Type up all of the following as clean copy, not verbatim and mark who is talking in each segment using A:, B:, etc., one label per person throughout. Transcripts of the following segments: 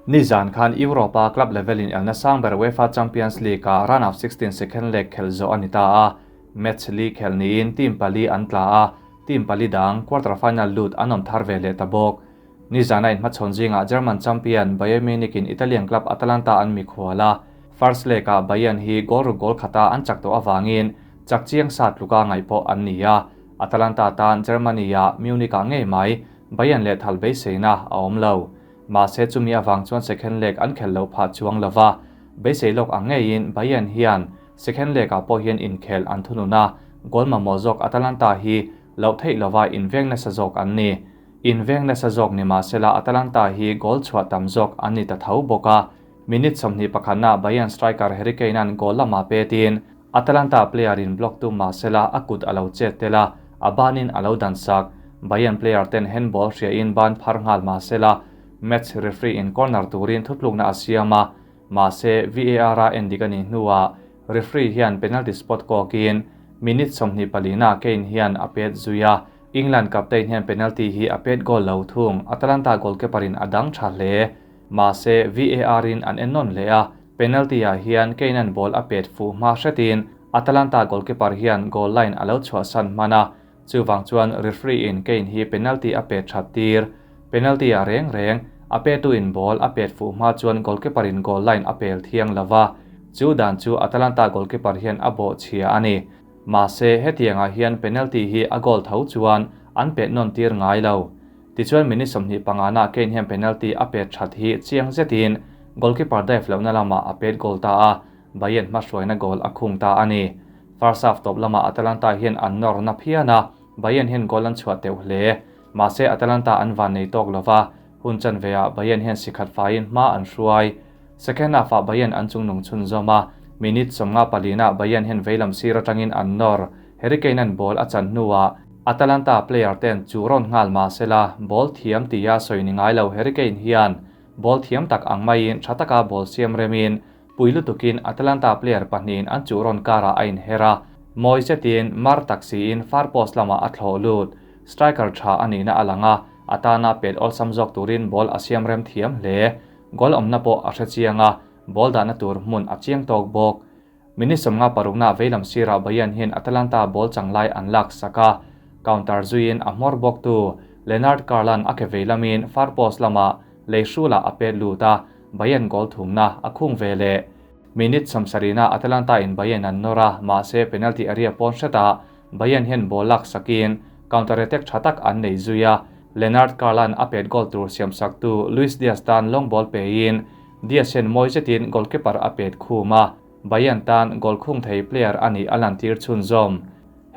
A: Nizan khan Europe-a club level inelna sang ber UEFA Champions League-ah round of 16 second leg khelh zawh a ni ta a. Match li khelh niin team pali an tla a, team pali dang quarter final lut an awm thar ve leh ta bawk. Nizana inhmachhawn zingah German champion Bayern Munich-in Italian club Atalanta an mikhual a, first leg-ah Bayern hi goal ruk goal khata an chak tawh avangin chak chiang sa tluka ngaih pawh an ni a, Atalanta tan Germany-ah Munich-ah ngei mai Bayern leh thal beiseina a awm lo. Mahse chumi avang chuan second leg an khelh loh phah chuang lo va, beisei lawk ang ngeiin Bayern hian second leg-ah pawh hian inkhelh an thunun a, goal mamawh zawk Atalanta hi loh theih lova inveng nasa zawk an ni. Inveng nasa zawk ni mahsela Atalanta hi goal chhuah tam zawk an ni ta tho bawk a. Minute 21 na Bayern striker Harry Kane-a'n goal lamah petin Atalanta player in block tum mahsela a kut a lo chet tel a, a banin a lo dan sak. Bayern player ten handball hriain ban phar nghal mahsela match referee in corner turin thutlukna a siam a, mahse VAR a endik a nih hnuah referee hian penalty spot kawkin minute 24 na Kane hian a pet zui a. England captain hian penalty hi a pet goal lo thung, Atalanta goalkeeper in a dang tha hle. Mahse VAR in an ennawn leh a, penalty ah hian Kane-a'n ball a pet fuh hma hretin Atalanta goalkeeper hian goal line a lo chhuahsan hman a, chuvang chuan referee in Kane hi penalty a pet that tir. Penalty ah reng reng, a petu in ball a pet fuh hma chuan goalkeeper in goal line a pel thiang lova, chu dan chu Atalanta goalkeeper hian a bawh chhia a ni. Mahse hetiangah hian penalty hi a goal tho chuan an pet nawn tir ngai lo. Tichuan minute 25 na Kane hian penalty a pet that hi chiang zetin goalkeeper dive lohna lamah a pet goal ta a, Bayern hmahruaina goal a khung ta a ni. First half tawp lamah Atalanta hian an nawr na phian a, Bayern hian goal an chhuah teuh hle. Mahse Atalanta an van nei tawk lova, hun chanveah Bayern hian sikhat faiin hma an hruai. Second half ah Bayern an chungnung chhunzawm a, minute 54 ah Bayern hian veilam sir atangin an nawr. Harry Kane-a'n ball a chan hnuah Atalanta player ten chu rawn nghal mahsela ball thiam tia sawi ni ngai lo. Harry Kane hian ball thiam tak ang maiin tha taka ball siam remin pui lutukin Atalanta player pahnihin an chu rawn karah a inher a, mawi zetin mar tak siin far post lamah a thlawh lut. Striker tha a nihna a lang a, a tana pet awlsam zawk turin ball a siam rem thiam hle. Goal awmna pawh a hre chiang a, ball dahna tur hmun a chiang tawk bawk. Minute 56 na veilam sirah Bayern hian Atalanta ball changlai an lak sak a, counter zuiin a hmawr bawk tu Lennart Karl-a'n a ke veilamin far post lamah lei hrulah a pet lut a, Bayern goal thumna a khung ve leh. Minute 70 na Atalanta in Bayern an nawr a, mahse penalty area pawn hretah Bayern hian ball lak sakin counter attack tha tak an nei zui a, Lennart Karl-a'n a pet goal tur siam sak tu Luis Diaz tan long ball pein Diaz hian mawi zetin goalkeeper a pet khum a, Bayern tan goal khung thei player a nih a lantir chhunzawm.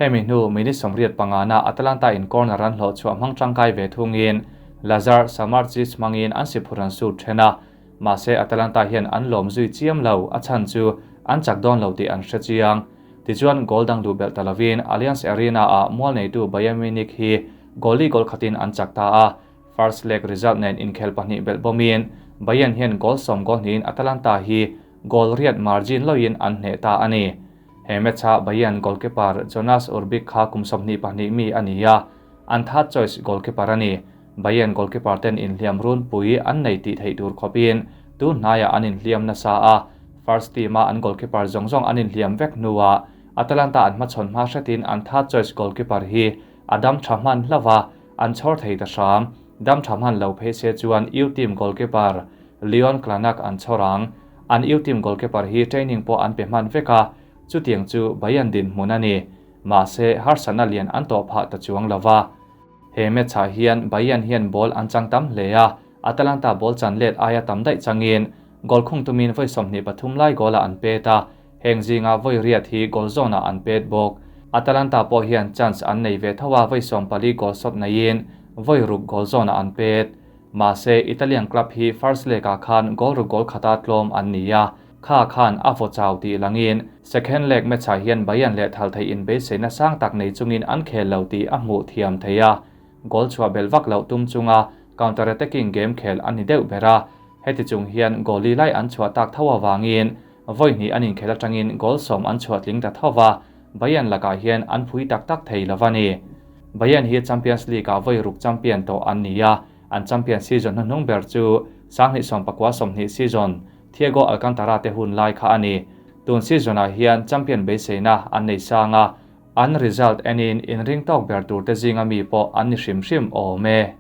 A: Hemi hnu minute 85 na Atalanta in corner an hlawh chhuah hmang tangkai ve thungin Lazar Samardzic hmangin an si phur an sut then a, mahse Atalanta hian an lawm zui chiam lo, a chhan chu an chak dawn lo tih an hre chiang. Tichuan goal dang duh belh ta lovin Allianz Arena ah mual neitu Bayern Munich hi goal li goal khatin an chak ta a, first leg result nen inkhel pahnih belh bawmin Bayern hian goal 10 goal hnihin Atalanta hi goal riat margin loin an hneh ta a ni. He match-ah Bayern goalkeeper Jonas Urbig kha kum 22 mi a ni a, an third choice goalkeeper a ni. Bayern goalkeeper ten inhliam run pui an nei tih theih tur khawpin tun hnaiah an inhliam nasa a, first team-a an goalkeeper zawng zawng an inhliam vek hnuah Atalanta an hmachhawn hma hretin an third choice goalkeeper hi a dam tha hman hlauh a, an chhawr thei ta hram. Dam tha hman lo phei se chuan U team goalkeeper Leon Klanac an chhawr ang. An U team goalkeeper hi training pawh an pe hman vek a, chutiang chu Bayern din hmun a ni. Mahse harsatna lian an tawh phah ta chuang lova. He match-ah hian Bayern hian ball an chang tam hle a, Atalanta ball chan let aia tam daih changin goal khung tumin vawi 23 lai goal-ah an pet a, heng zinga vawi riat hi goal zone-ah an pet bawk. Atalanta pawh hian chance an nei ve tho a, vawi 14 goal shot neiin vawi ruk goal zone-ah an pet. Mahse Italian club hi first leg-ah khan goal ruk goal khata tlawm an ni a, kha khan a vaw chau tih langin second leg match-ah hian Bayern leh thal thei inbeiseina sang tak nei chungin an khel lo tih a hmuh thiam thei a, goal chhuah bel vak loh tum chunga counter attacking game khel a ni deuh ber a, heti chung hian goal li lai an chhuah tak tho awangin vawi hnih an inkhel atangin goal 10 an chhuah tling ta tho va, Bayern lakah hian an phui tak tak thei lo a ni. Bayern hi Champions League-ah vawi ruk champion tawh an ni a, an champion season hnuhnung ber chu 2019 20 season Thiago Alcantara te hun lai kha a ni. Tun season-ah hian champion beiseina an nei sang a, an result enin inring tawk ber tur te zinga mi pawh an ni hrim hrim awm e.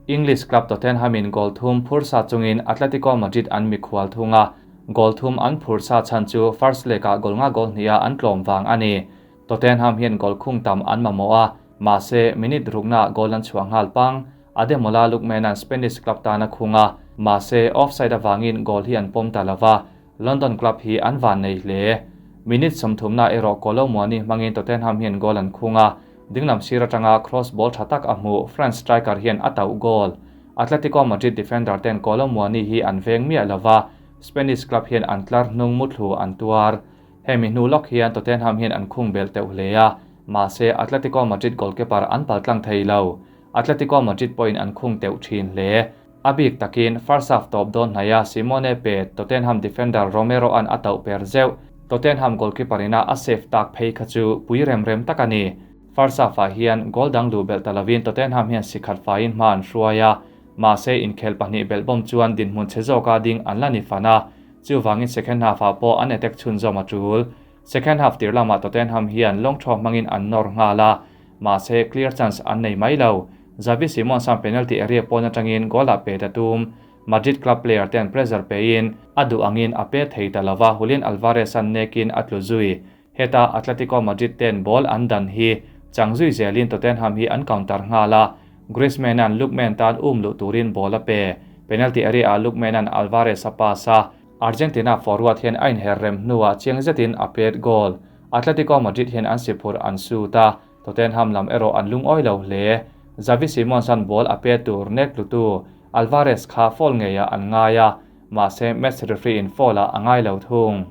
A: English club Tottenham-in goal thum phur sa chungin Atletico Madrid an mikhual thung a, goal thum an phur sa chhan chu first leg-ah goal nga goal hniha an tlawm vang a ni. Tottenham hian goal khung tam an mamawh a, mahse minute ruknaah goal an chhuah nghal pang. Ademola Lookman-a'n Spanish club tan a khung a, mahse offside avangin goal hi an pawm ta lo va, London club hi an vannei hle. Minute sawmthumna erawh Kolo Muani hmangin Tottenham hian goal an khung a, dinglam sir atanga cross ball tha tak a hmuh France striker hian a tauh goal. Atletico Madrid defender ten Kolo Muani hi an veng miah lo va, Spanish club hian an tlar hnung muthlu an tuar. Hemi hnu lawk hian Tottenham hian an khung bel teuh hle a, mahse Atletico Madrid goalkeeper an paltlang thei lo. Atletico Madrid pawhin an khung teuh thin hle. A bik takin first half tawp dawn hnaia Simone pet Tottenham defender Romero-a'n a tauh per zeuh. Tottenham goalkeeper ina a save tak phei kha chu pui rem rem tak a ni. First half-ah hian goal dang luh belh ta lovin Tottenham hian si khat faiin hma an hruai a, mahse inkhel pahnih belh bawm chuan dinhmun chhe zawka ding an la ni fan a, chuvangin second half-ah pawh an attack chhunzawm a tul. Second half tir lamah Tottenham hian long throw hmangin an nawr nghal a, mahse clear chance an nei mai lo. Xavi Simons-a'n penalty area pawn atangin goal-ah pet a tum. Madrid club player ten pressure pein a duh angin a pet thei ta lova, Julian Alvarez-a'n nekin a tlu zui. Heta Atletico Madrid ten ball an dan hi chang zui zelin Tottenham hi an counter nghal a, Griezmann-a'n Lookman tan um luh turin ball a pe. Penalty area-ah Lookman-a'n Alvarez a pass a, Argentina forward hian a inher rem hnuah chiang zetin a pet goal. Atletico Madrid hian an si phurh an sut a, Tottenham lam erawh an lungawi lo hle. Xavi Simons-a'n ball a pet tur nek tlutu Alvarez kha foul ngeiah an ngai a, mahse match referee-in foul-ah a ngai lo thung.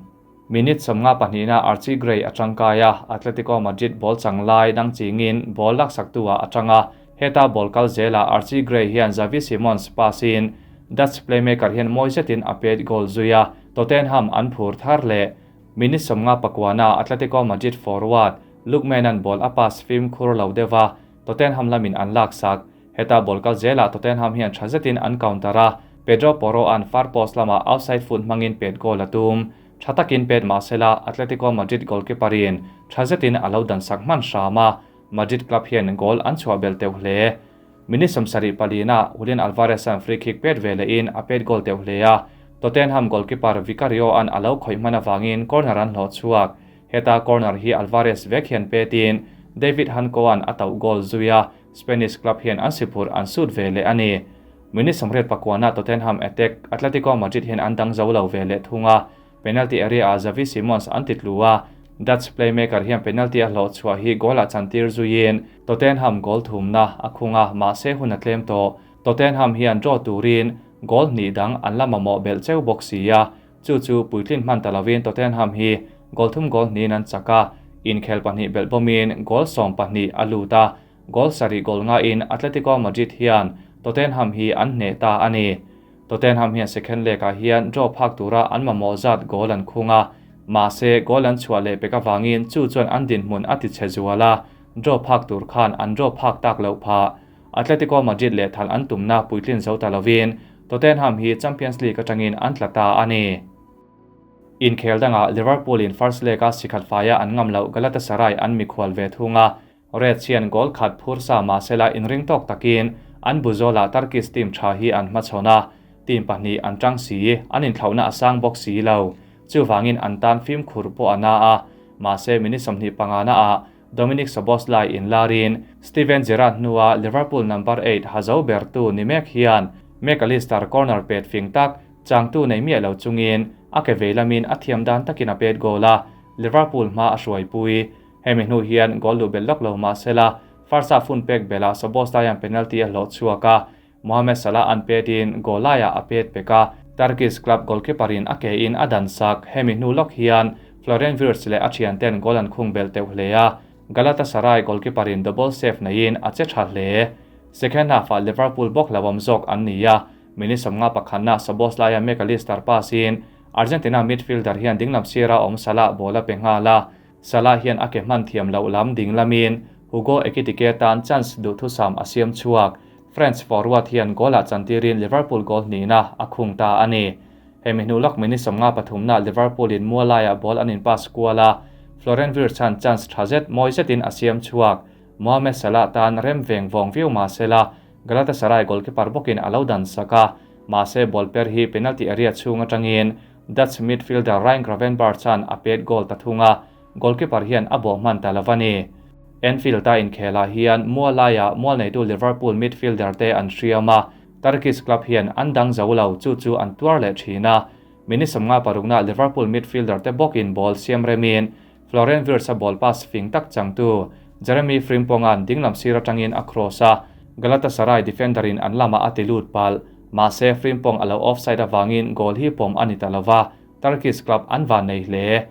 A: Minute 52na Archie Gray a tangkai a, Atletico Madrid ball chang lai dang chingin ball laksaktu-ah a tang a, heta ball kal zelah Archie Gray hian Xavi Simons pass-in Dutch playmaker hian mawi zetin a pet goal zui a, Tottenham an phur thar leh. Minute 59na Atletico Madrid forward Lookman-a'n ball a pass fimkhur lo deuh a, Tottenham lamin an laksak. Heta ball kal zelah Tottenham hian tha zetin an counter a, Pedro Porro-a'n far post lamah outside foot hmangin pet goal a tum. Tha takin pet mah sela Atletico Madrid goalkeeper-in tha zetin a lo dansak hman hram a, Madrid club hian goal an chhuah bel teuh hle. Minute 74na Julian Alvarez-a'n free kick pet ve lehin a pet goal teuh hle a, Tottenham goalkeeper Vicario-a'n a lo khawih hman avangin corner an hlawh chhuak. Heta corner hi Alvarez vek hian petin David Hancko-a'n a tauh goal zui a, Spanish club hian an si phurh an sut ve leh a ni. Minute 89na Tottenham attack Atletico Madrid hian an dang zo lo ve leh thung a, penalty area-ah Xavi Simons an ti tlu a, Dutch playmaker hian penalty a hlawh chhuah hi goal-ah chantir zuiin Tottenham goal thumna a khung a, mahse hun a tlem tawh. Tottenham hian draw turin goal hnih dang an la mamawh belh cheu bawk si a, chu chu puitlin hman ta lovin Tottenham hi goal thum goal hnihin an chak a, inkhel pahnih belh bawmin goal 12 a lut a, goal sarih goal ngain Atletico Madrid hian Tottenham hi an hneh ta a ni. Tottenham hian second leg-ah hian draw phak tura an mamawh zat goal an khung a, mahse goal an chhuah leh pek avangin chu chuan an dinhmun a tichhe zual a, draw phak tur khan an draw phak tak loh phah. Atletico Madrid leh thal an tumna puitlin zo ta lovin Tottenham hi Champions League atangin an tla ta a ni. Inkhel dangah Liverpool-in first leg-a sikhat faia an ngam loh Galatasaray an mikhual ve thung a, Reds hian goal khat phur sa mahsela inring tawk takin an bu zawlah Turkish team tha hi an hmachhawn a, team pahnih an tang si, an inthlauhna a sang bawk si lo. Chuvangin an tan fimkhur pawh a na a, mahse minute 25na ah Dominic Szoboszlai inlarin Steven Gerrard hnua Liverpool number 8 ha zo bertu ni mek hian Mac Allister corner pet fing tak changtu nei miah lo chungin a ke vei lamin a thiam dan takin a pet goal a, Liverpool hma a hruaipui. Hemi hnu hian goal luh belh lawk lo mahsela first half hun pek belah Szoboszlaia'n penalty a hlawh chhuak a, Mohamed Salah an petin goal laiah a pet pek a, Turkish club goalkeeper-in a ke in a dan sak. Hemi hnu lawk hian Florian Wirtz leh a thianten goal an khung belh teuh hle a, Galatasaray goalkeeper-in double save neiin a che tha hle. Second half-ah Liverpool bawk hlauhawm zawk an ni a, minute 51na Szoboszlaia Mac Allister pass-in Argentina midfielder hian dinglam sira awm Salah ball a pe nghal a, Salah hian a ke hman thiam loh lam ding lamin Hugo Ekitike tan chance duhthusam a siam chhuak. French forward hian goal-ah chantirin Liverpool goal hnihna a khung ta a ni. Hemi hnu lawk minute 53 naah Liverpool in mual laiah ball an in pass kual a, Florian Wirtz-a'n chance tha zet mawi zetin a siam chhuak. Mohamed Salah tan rem veng vawng viau mahsela Galatasaray goalkeeper bawkin a lo dan sak a, mahse ball per hi penalty area chhung atangin Dutch midfielder Ryan Gravenberch-a'n a pet goal ta thung a, goalkeeper hian a bawh hman ta lo a ni. Anfield-a inkhelah hian mual laiah mual neitu Liverpool midfielder te an hriam a, Turkish club hian an dang zo lo, chu chu an tuar leh thin a. Minute 56 naah Liverpool midfielder te bawkin ball siam remin Florian Wirtz-a ball pass fing tak changtu Jeremy Frimpong-a'n dinglam sir atangin a cross a, Galatasaray defender-in an lamah a ti lut palh. Mahse, Frimpong a lo offside avangin goal hi pawm a ni ta lo va, Turkish club an van nei hle.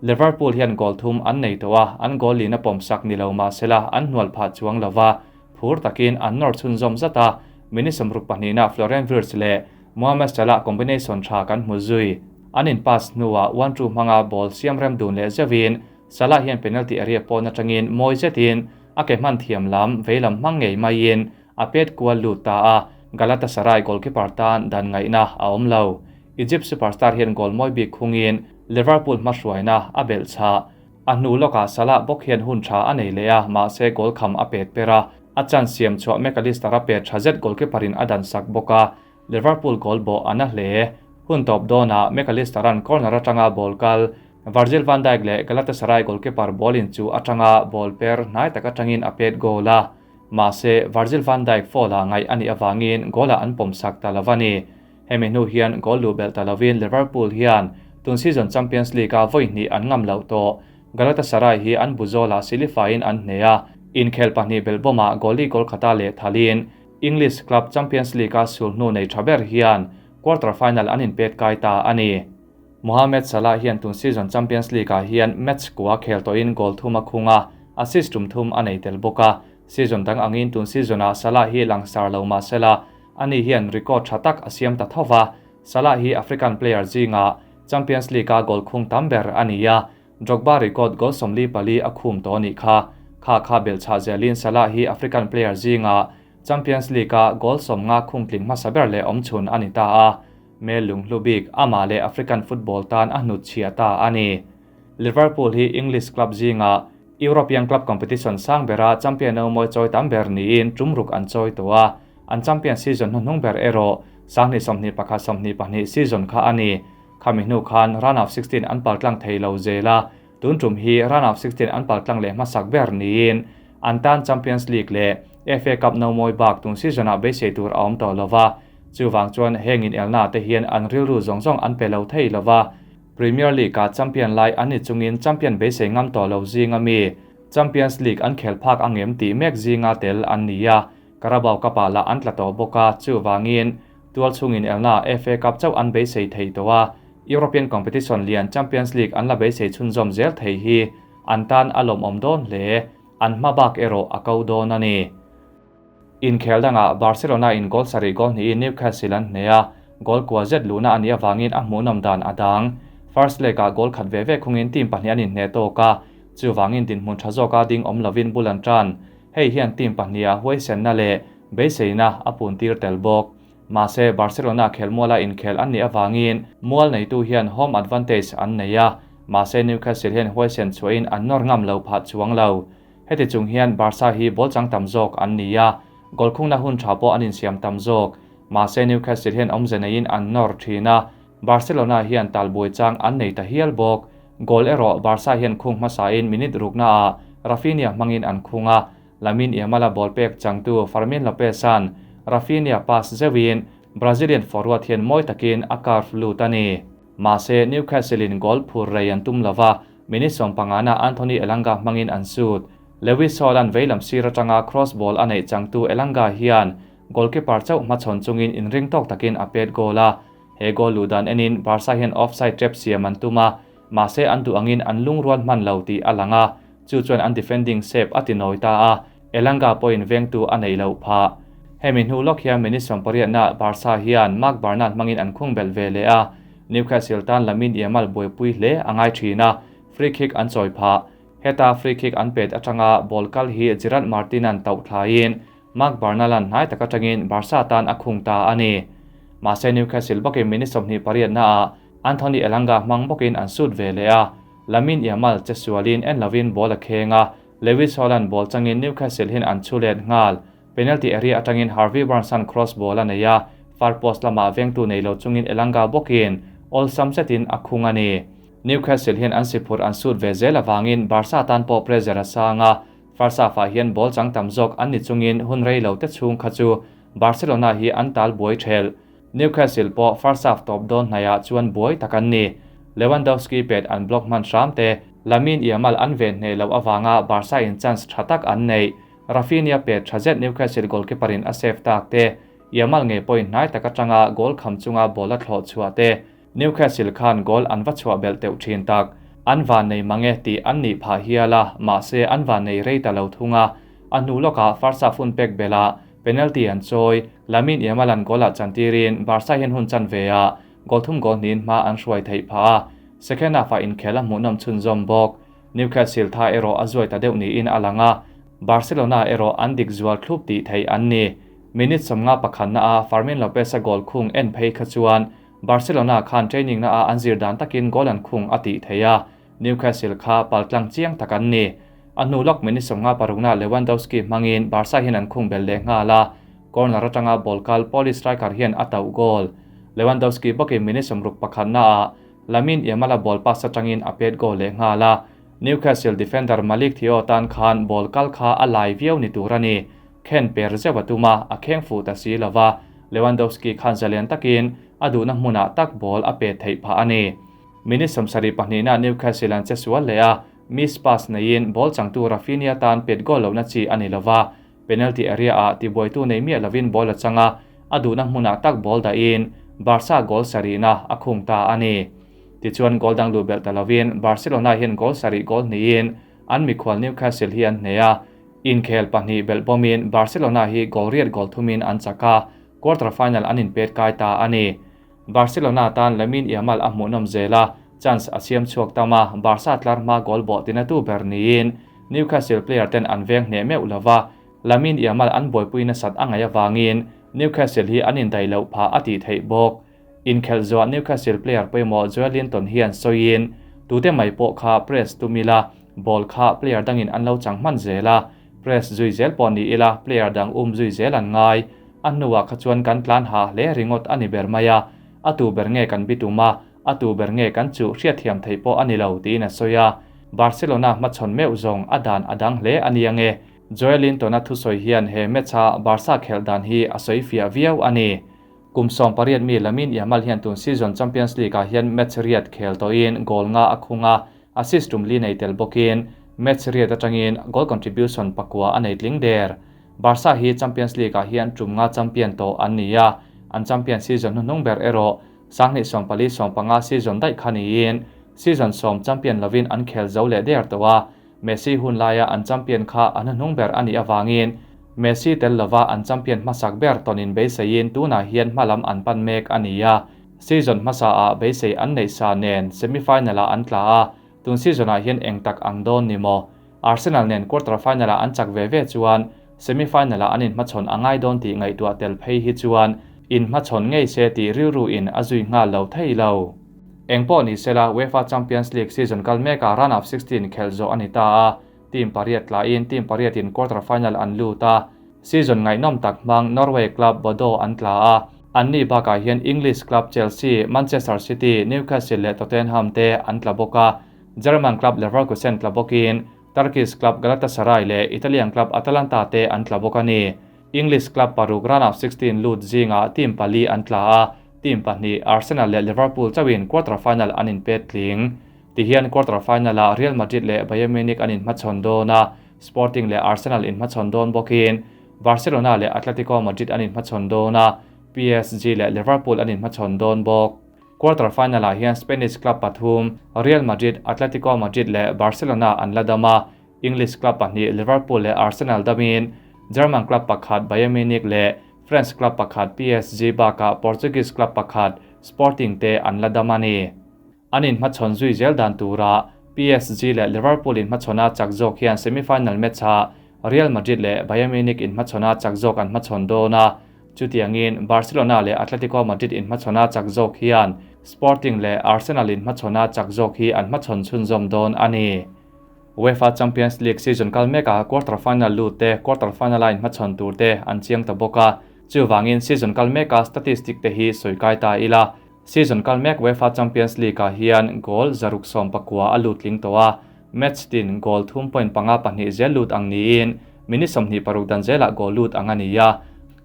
A: Liverpool hian goal thum an nei tawh a, an goal lina pawm sak ni lo mahsela an hnual phah chuang lo va, phur takin an nawr chhunzawm zat a, minute 62 naah Florian Wirtz leh Mohamed Salah combination tha kan hmu zui. An in pass hnuah one-two hmanga ball siam rem dun leh zeuhin Salah hian penalty area pawn atangin mawi zetin a ke hman thiam lam veilam hmang ngei maiin a pet kual lut ta a, Galatasaray goalkeeper tan dan ngaihna a awm lo. Egypt superstar hian goal mawi bik khungin Liverpool hmahruaina a belh chhah. A hnu lawkah Salah bawk hian hun tha a nei leh a, mahse goal kham a pet per a, a chance siam chhuah Mac Allister a pet tha zet goalkeeper in a dan sak bawk a, Liverpool goal bawh a na hle. Hun tawp dawnah Mac Allister-a'n corner atanga ball kal Virgil van Dijk leh Galatasaray goalkeeper ball in chu atanga ball per hnai tak atangin a pet goal a, mahse Virgil van Dijk foul-ah ngaih a nih avangin goal-ah an pawm sak ta lo a ni. Hemi hnu hian goal luh belh ta lovin Liverpool hian tun season Champions League-a vawi hnih an ngam loh tawh. Galatasaray hi an bu zawlah silifaiin an hneh a, inkhel pahnih belhbawmah goalie goal khata leh thalin English club Champions League-a sul hnu nei tha ber hian quarter final an inpet kai ta a ni. Mohamed Salah hian tun season Champions League-ah hian match kua khel tawhin goal thum a khung a, assist tum thum a nei tel bawk a. Season dang angin tun season-ah Salah hi langsar lo mahsela ani hian record tha tak a siam ta tho va. Salah hi African player zinga Champions League-a goal khung tam ber a ni a, Drogba record goal 44 a khum tawh a nih kha. Kha kha belhchhah zelin Salah hi African player zinga Champions League-a goal 50 khung tling hmasa ber leh awmchhun a ni ta a. Mel lunghlu bik amah leh African football tan a hnut chhia ta a ni. Liverpool hi English club zinga European club competition sang bera champion no mawi chawi tam ber niin tum ruk an chawi tawh a, an champion season hnuhnung ber erawh 2021-22 season kha a ni. Khami hnu khan round of 16 an paltlang thei lo zel a, tun tum hi round of 16 an paltlang leh hmasak ber niin an tan Champions League leh FA Cup no mawi bak tun season-ah beisei tur a awm tawh lo va, chuvang chuan heng inelna te hian an rilru zawng zawng an pe lo thei lo va. Premier League-a champion lai an ni chungin champion beisei ngam tawh lo zinga mi Champions League an khel phak angem tih mek zinga tel an ni a, Carabao Cup-ah lah an tla tawh bawk a, chuvangin tual chungin elna FA Cup chauh an beisei thei tawh a, European competition lian Champions League an la beisei chhunzawm zel thei hi an tan a lawmawm dawn hle, an hma bak erawh a ko dawn a ni. Inkhel dangah Barcelona in goal sarih goal hnihin Newcastle an hneh a, goal kua zet luhna a nih avangin a hmuhnawm dan a dang. First leg-ah goal khat ve ve khungin team pahnih an inhneh tawk a, chuvangin dinhmun tha zawka ding awm lovin bul an tan. Hei hian team pahniha huaisenna leh beiseina a puntir tel bawk. Mahse, Barcelona khelmuala inkhel an nih avangin mual neitu hian home advantage an nei a, mahse Newcastle hian huaisen chhuahin an nawr ngam lo phah chuang lo. Heti chung hian Barca hi ball chang tam zawk an ni a, goal khungna hun tha pawh an insiam tam zawk. Mahse Newcastle hian awmze neiin an nawr thin a, Barcelona hian talbuai chang an nei ta hial bawk. Goal erawh Barca hian khung hmasain minute ruknaah Raphinha hmangin an khung a, Lamine Yamal-a ball pek changtu Fermin Lopez-a'n Raphinha pass zeuhin Brazilian forward hian mawi takin a curve lut a ni. Mahse Newcastle-in goal phur rei an tum lova, minute 15-ah Anthony Elanga hmangin an shoot. Lewis Hall-a'n veilam sir atanga cross ball a neih changtu Elanga hian goalkeeper chauh hmachhawn chungin inring tawk takin a pet goal a. He goal luh dan enin Barca hian offside trap siam an tum a, mahse an duh angin an lungrual hman lo tih a lang a, chu chuan an defending shape a ti nawi ta a, Elanga pawhin vengtu a neih loh phah. Hemi hnu lawk hian minute 80-naah Barca hian Marc Bernal hmangin an khung belh ve leh a, Newcastle tan Lamine Yamal buaipui hle a ngai thin a, free kick an chawi phah. Heta free kick an pet atanga ball kal hi Gerard Martin-a'n tauh thlaiin Marc Bernal-a'n hnai tak atangin Barca tan a khung ta a ni. Mahse Newcastle bawkin minute 28 naah Anthony Elanga hmang bawkin an sut ve leh a, Lamine Yamal che sualin en lovin ball a kheng a, Lewis Hall-a'n ball changin Newcastle hian an chhu let nghal. Penalty area atangin Harvey Barnes-a'n cross ball a nei a, far post lamah vengtu nei lo chungin Elanga bawkin awlsam zetin a khung a ni. Newcastle hian an siphurh an sut ve zel avangin Barca tan pawh pressure a sang a, first half-ah hian ball chang tam zawk an ni chungin hun rei lo te chhung kha chu Barcelona hi an tal buai thelh. Newcastle pawh first half tawp dawn hnaiah chuan buai tak an ni. Lewandowski pet an block hman hram te, Lamine Yamal an ven hneh loh avanga Barca in chance tha tak an neih. Raphinha pet tha zet Newcastle goalkeeper in a save tak te, Yamal ngei pawhin hnai tak atanga goal kham chunga ball a thlawh chhuah te, Newcastle khan goal an va chhuah belh teuh thin tak. An van nei mang e tih an nih phah hial a, mahse an van nei rei ta lo thung a. A hnu lawkah first half hun pek belh penalty an chawi, Lamine Yamal an goal ah chantirin Barca hian hun chan ve a, goal thum goal hnihin hma an hruai theih phah a. Second half ah inkhel a hmuhnawm chhunzawm bawk. Newcastle tha erawh a zuai ta deuh niin a lang a, Barcelona erawh an dik zual thlup tih theih an ni. Minute 51 na a Fermin Lopez-a goal khung en phei kha chuan Barcelona khan training na a an zir dan takin goal an khung a tih theih a, Newcastle kha paltlang chiang tak an ni. A hnu lawk minute 56 na Lewandowski hmangin Barca hian an khung bel leh nghal a, corner atanga ball kal Polish striker hian a tauh goal. Lewandowski bawkin minute 61 na ah Lamine Yamal-a ball pass atangin a pet goal leh nghal a, Newcastle defender Malick Thiaw tan khan ball kal kha a lai viau ni tur a ni. Khen per zeuh a tum a, a kheng fuh ta si lova, Lewandowski khan zalen takin a duhna hmunah tak ball a pet theih phah a ni. Minute 72 na Newcastle an che sual leh a, miss pass neiin ball changtu Raphinha tan pet goal lohna chi a ni lova, penalty area ah tibuaitu nei miah lovin ball a chang a, a duhna hmunah tak ball dahin Barca goal sarihna a khung ta a ni. Tichuan goal dang luh belh ta lovin Barcelona hian goal sarih goal hnihin an mikhual Newcastle hi an hneh a, inkhel pahnih belh bawmin Barcelona hi goal riat goal thumin an chak a, quarter final an inpet kai ta a ni. Barcelona tan Lamine Yamal a hmuhnawm zel a, chance a siam chhuak tam a, Barca tlar hma goal bawh tina tu ber niin Newcastle player ten an veng hneh meuh lova, Lamine Yamal an buaipui nasat a ngaih avangin Newcastle hi an indaih loh phah a tih theih bawk. Inkhelh zuah Newcastle player pawimawh Joelinton hian sawiin, Tute mai pawh kha press tum ila, ball kha player dangin an lo chang hman zel a, press zui zel pawh ni ila player dang um zui zel an ngai. A hnuah kha chuan kan tlan hah hle ringawt a ni ber mai a, a tu ber nge kan bitum a, a tu ber nge kan chuh hriatthiam theih pawh a ni lo tiin a sawi a. Barcelona hmachhawn meuh zawng a dan a dang hle a ni ange. Joelinton-a thusawi hian he match-a Barca khelh dan hi a sawi fiah viau a ni. Kum 18 mi Lamine Yamal hian tun season Champions League-ah hian match riat khel tawhin goal nga a khung a, assist tum li nei tel bawkin match riat atangin goal contribution pakua a nei tling der. Barca hi Champions League-ah hian tum nga champion tawh an ni a, an champion season hnuhnung ber erawh 2014 15 season daih kha niin season 10 champion lovin an khel zo leh der tawh a, Messi hun laia an champion kha a hnuhnung ber a nih avangin Messi tel lova an champion hmasak ber tawnin beiseiin tunah hian hmalam an pan mek a ni a, season hmasaah beisei an neih sa nen semi-final-ah an tla a, tun season-ah hian eng tak ang dawn ni maw? Arsenal nen quarter final-ah an chak ve ve chuan semi-final-ah an inhmachhawn a ngai dawn tih ngaihtuah tel phei hi chuan inhmachhawn ngei se tih rilruin a zui nghal lo thei lo. Engpawh ni sela UEFA Champions League season kal mekah round of 16 khelh zawh a ni ta a, team pariat tlain team pariatin quarter final an lut a, season ngaihnawm tak hmang Norway club Bodo an tla a, an ni bakah hian English club Chelsea, Manchester City, Newcastle leh Tottenham te an tla bawk a, German club Leverkusen tla bawkin Turkish club Galatasaray leh Italian club Atalanta te an tla bawk a ni. English club paruk round of 16 lut zingah team pali an tla a, team pahnih Arsenal leh Liverpool chauhin quarter final an inpet tling. Tihian quarter final-ah Real Madrid leh Bayern Munich an inhmachhawn dawn a, Sporting leh Arsenal inhmachhawn dawn bawkin Barcelona leh Atletico Madrid an inhmachhawn dawn a, PSG leh Liverpool an inhmachhawn dawn bawk. Quarter final-ah hian Spanish club pathum Real Madrid, Atletico Madrid leh Barcelona an la dam a, English club pahnih Liverpool leh Arsenal damin German club pakhat Bayern Munich leh French club pakhat PSG bakah Portuguese club pakhat Sporting te an la dam a ni. An inhmachhawn zui zel dan turah PSG leh Liverpool inhmachhawna chak zawk hian semi-final match-ah Real Madrid leh Bayern Munich inhmachhawna chak zawk an hmachhawn dawn a, chutiangin Barcelona leh Atletico Madrid inhmachhawna chak zawk hian Sporting leh Arsenal inhmachhawna chak zawk hi an hmachhawn chhunzawm dawn a ni. UEFA Champions League season kal mekah quarter final lut te, quarter final-a inhmachhawn tur te an chiang ta bawk a, chuvangin season kal meka statistic te hi sawi kai ta ila. Season kal mek UEFA Champions League-ah hian goal 119 a lut tling tawh a, match tin goal thum point panga pahnih zel lut ang niin minute 26 dan zelah goal lut ang a ni a.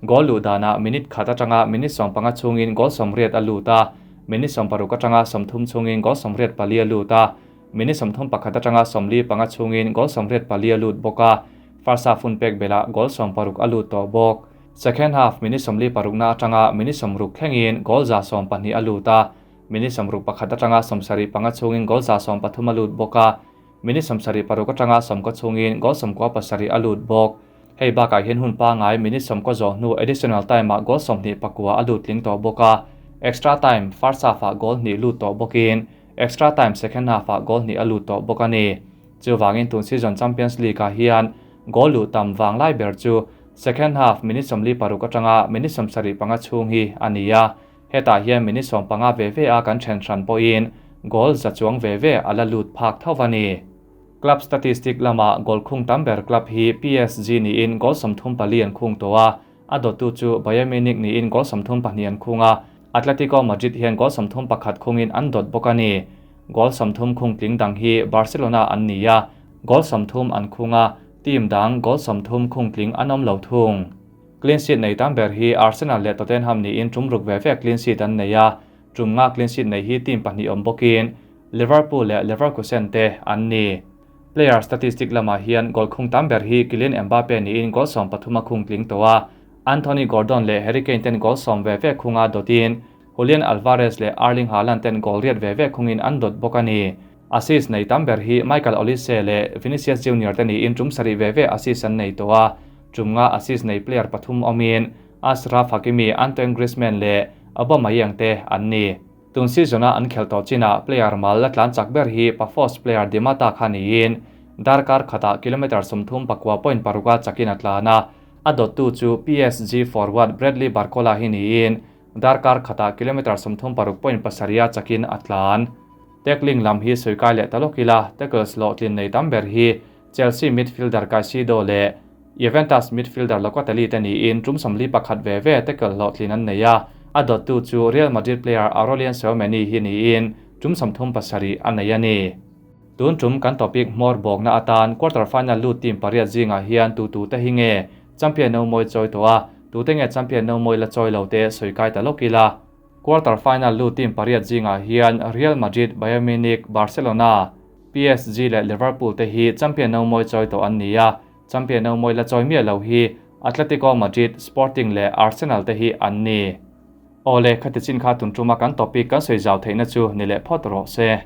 A: Goal luh danah minute khat atanga minute 15 chhungin goal 80 a lut a, minute 60 atanga 30 chhungin goal 84 a lut a, minute 31 atanga 45 chhungin goal 84 a lut bawk a, first half hun pek belah goal 60 a lut tawh bawk. Second half minute 46 na atanga minute 60 thlengin goal 112 a lut a, minute 61 atanga 75 chhungin goal 113 a lut bawk a, minute 76 atanga 90 chhungin goal 97 a lut bawk. Hei bakah hian hun pangai minute 90 zawh hnu additional time-ah goal 29 a lut tling tawh bawk a, extra time first half-ah goal hnih lut tawh bawkin extra time second half-ah goal hnih a lut tawh bawk a ni. Chuvangin tun season Champions League-ah hian goal luh tam vang lai ber chu second half minute 46 atanga minute 75 chhung hi a ni a, hetah hian minute 15 ve ve a kan then hran pawhin goal za chuang ve ve a la lut phak tho a ni. Club statistic lama goal khung tam ber club hi PSG niin goal 34 an khung tawh a, a dawttu chu Bayern Munich niin goal 32 an khung a, Atletico Madrid hian goal 31 khungin an dawt bawk a ni. Goal 30 khung tling dang hi Barcelona an ni a, goal 30 an khung a, team dang goal 30 khung tling an awm lo thung. Clean sheet nei tam ber hi Arsenal leh Tottenham niin tum ruk ve ve clean sheet an nei a, tum nga clean sheet nei hi team pahnih awm bawkin Liverpool leh Leverkusen te an ni. Player statistic lamah hian goal khung tam ber hi Kylian Mbappe niin goal 13 a khung tling tawh a, Anthony Gordon leh Harry Kane ten goal 10 ve ve khunga dawtin Julian Alvarez leh Erling Haaland ten goal riat ve ve khungin an dawt bawk a ni. Assist nei tam ber hi Michael Olise leh Vinicius Junior te niin tum sarih ve ve assist an nei tawh a, tum nga assist nei player pathum awmin Achraf Hakimi, Antoine Griezmann leh Aubameyang te an ni. Tun season-a an khel tawh chinah player mal la tlan chak ber hi Pafos player Dimata kha niin darkar khatah kilometre 39.6 chakin a tlan a, a dawttu chu PSG forward Bradley Barcola hi niin darkar khatah kilometre 36.7 chakin a tlan. Tackling lam hi sawikai leh talawk ila, tackles hlawhtlin nei tam ber hi Chelsea midfielder Caicedo leh Juventus midfielder Locatelli te niin tum 41 ve ve tackle hlawhtlin an nei a, a dawttu chu Real Madrid player Aurelien Tchouameni hi niin tum 37 a nei a ni. Tun tum kan topic hmawr bawkna atan quarter final lut team pariat zingah hian tu tu te hi nge champion no mawi chawi tawh a, tu te nge champion no mawi la chawi lo te sawikai ta lawk ila. Quarter final lut team pariat zingah hian Real Madrid, Bayern Munich, Barcelona, PSG leh Liverpool te hi champion no mawi chawi tawh an ni a, champion no mawi la chawi miah lo hi Atletico Madrid, Sporting leh Arsenal te hi an ni. Awle, khati chin kha tun tuma kan topic kan sawi zau theihna chu ni leh phawt rawh se.